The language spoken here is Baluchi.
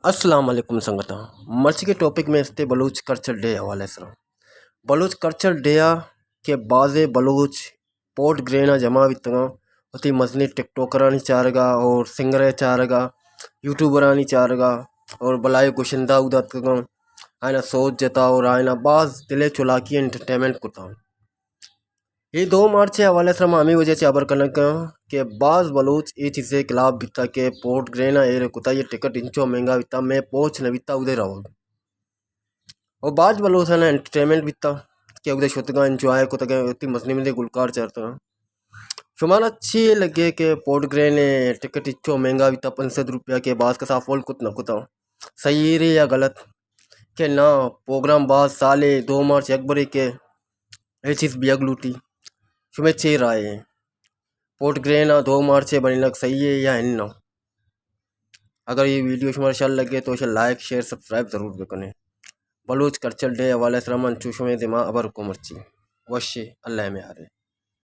السلام علیکم سنگتاں، مرچی کے ٹاپک میں استے بلوچ کلچر ڈے حوالے سرا۔ بلوچ کلچر ڈے آ کہ بازے بلوچ پورٹ گرین آ جمع بیتگاں، وتی مزنیں ٹک ٹاکرانی چارگا اور سنگرے چارگا، یوٹیوبرانی چارگا اور بلائے گشندہ اود اتکگاں، آئینا سوچ جتا اور آئینا باز دلے چلاکی انٹرٹینمنٹ کتا۔ اے دو مارچ ء حوالے سرا ما ہمے وجہ چہ ہبر کنگ ء آں کہ باز بلوچ اے چیز ء خلاف بیتا کہ پورٹ گرین ء ایر کتا، یہ ٹکٹ انچو مہنگا بیتا، میں پہنچ نہ بیتا اودے روگ۔ اور باز بلوچ ء انٹرٹینمنٹ بیتا کہ اودے شتگاں، انجوائے کتگاں، وتی مزنی مزنی گلکار چارتگاں۔ شمارا چی لگے کہ پورٹ گرین ء ٹکٹ انچو مہنگا بیتا، پنچ سد روپیہ، کہ باز کسا فل کت نہ کتا، صحیح رے یا غلط؟ کہ نا، پروگرام باز سالے دو مارچ یک برے کہ اے چیز بیگ لوٹی۔ شمے چے رائے ایں؟ پورٹ گرین آ دو مارچ ء بنینگ صحیح ہے یا اناں؟ اگر یہ ویڈیو شمارا شر لگے تو اسے لائک، شیئر، سبسکرائب ضرور بکنے۔ بلوچ کلچر ڈے حوالے سرا من چو شمے دماغ ابر کو مرچی۔ وشے، اللہ میارے۔